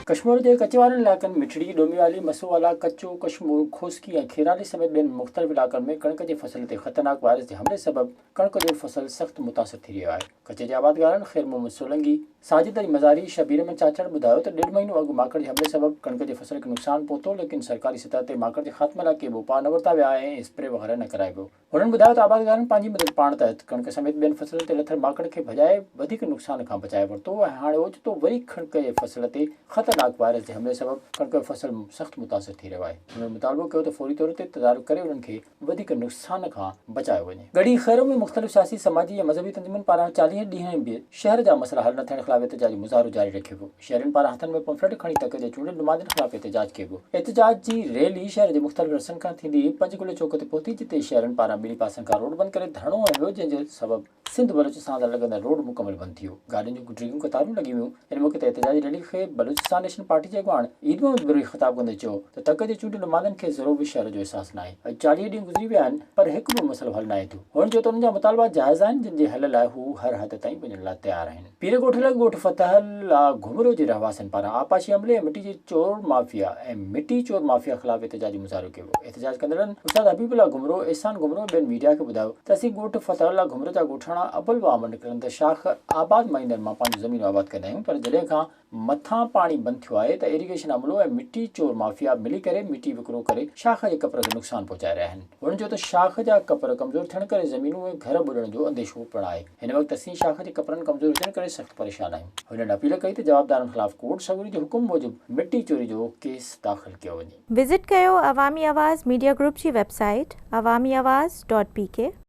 ڪشمور جي ڪچي وارن علائقن مٺڙي، ڏوميوالي، مسووالا، ڪچو، ڪشمور، کوسڪي ۽ کيرالي سميت ٻين مختلف علائقن ۾ ڪڻڪ جي فصل تي خطرناڪ وائرس جي حملي سبب ڪڻڪ جو فصل سخت متاثر ٿي رهيو آهي. ڪچي جي آبادگارن خير محمد سولنگي، ساجد علي مزاري، شبير احمد چاچڙ ٻڌايو ته ڏيڍ مهينو اڳ ماڪڙ جي حملي سبب ڪڻڪ جي فصل کي نقصان پهتو ليڪن سرڪاري سطح تي ماڪڙ جي خاتمي لاء ڪي به اپاء نه ورتا ويا ۽ اسپري وغيره نه ڪرايو ويو. هنن ٻڌايو ته آبادگارن پنهنجي مدد پاڻ تحت ڪڻڪ سميت ٻين فصلن تي لٿل ماڪڙ کي ڀڄائي وڌيڪ نقصان کان بچائي ورتو ۽ هاڻي اوچتو وري ڪڻڪ جي فصل تي خطرناڪ وائرس جي حملي سبب ڪڻڪ جو فصل سخت متاثر ٿي رهيو آهي. هنن مطالبو ڪيو ته فوري طور تي تدارڪ ڪري انهن کي وڌيڪ نقصان کان بچايو وڃي. ڳڙهي خيرو ۾ مختلف سياسي، سماجي ۽ مذهبي تنظيمن پاران 40 ڏينهن به شهر جا مسئلا حل نه ٿيڻ خلاف احتجاجي مظاهرو جاري رکيو ويو. شهرين پاران هٿن ۾ پمفليٽ کڻي تڪ جي چونڊيل نمائندن خلاف احتجاج ڪيو ويو. احتجاج جي ريلي شهر جي مختلف رستن کان ٿيندي پنج گلي چوڪ تي پهتي جتي شهرين پاران ٻنهي پاسن کان روڊ بند ڪري ڌرڻو هنيو ويو جنهن جي سبب سنڌ بلوچستان سان لڳندڙ روڊ مڪمل بند ٿي ويو گاڏين جون ڊگهيون قطارون لڳي ويون ان موقعي تي احتجاجي ريلي کي بلوچستان نيشنل پارٽي جي اڳواڻ عيد محمد بروهي خطاب ڪندي چيو ته تڪ جي چونڊيل نمائندن کي ذرو به شهر جو احساس ناهي اڄ 40 ڏينهن گذري ويا آهن پر هڪ به مسئلو حل ناهي ٿيو هن چيو ته انهن جا مطالبا جائز آهن جن جي حل لاء هو هر حد تائين وڃڻ لاء تيار آهن. پير ڳوٺ لڳ ڳوٺ فتح الله گهمرو جي رهواسين پاران آبپاشي عملي ۽ مٽي جي چور مافيا ۽ مٽي چور مافيا خلاف احتجاجي مظاهرو ڪيو ويو. احتجاج ڪندڙن استاد حبيب الله گهمرو، احسان گهمرو ۽ ٻين ميڊيا کي ٻڌايو ته اسين ڳوٺ فتح الله گهمرو جا ڳوٺاڻا ابل واهه مان نڪرندڙ شاخ آباد مائيندڙ مان پنهنجون زمينون آباد ڪندا آهيون پر جڏهن کان مٿان پاڻي بند ٿيو آهي ته ايريگيشن عملو ۽ مٽي چور مافيا ملي ڪري مٽي وڪرو ڪري شاخ جي ڪپر کي نقصان پهچائي رهيا آهن. هنن چيو ته شاخ جا ڪپر ڪمزور ٿيڻ ڪري زمينون ۽ گهر ٻڏڻ جو انديشو پڻ آهي. هن وقت اسين شاخ جي ڪپرن ڪمزور هجڻ ڪري سخت پريشان آهيون. هنن اپيل ڪئي ته جوابدارن خلاف ڪورٽ سڳوري جي حڪم موجب مٽي چوري جو ڪيس داخل ڪيو وڃي. وزٽ ڪيو عوامي آواز ميڊيا گروپ جي website Awami Awaz dot P K.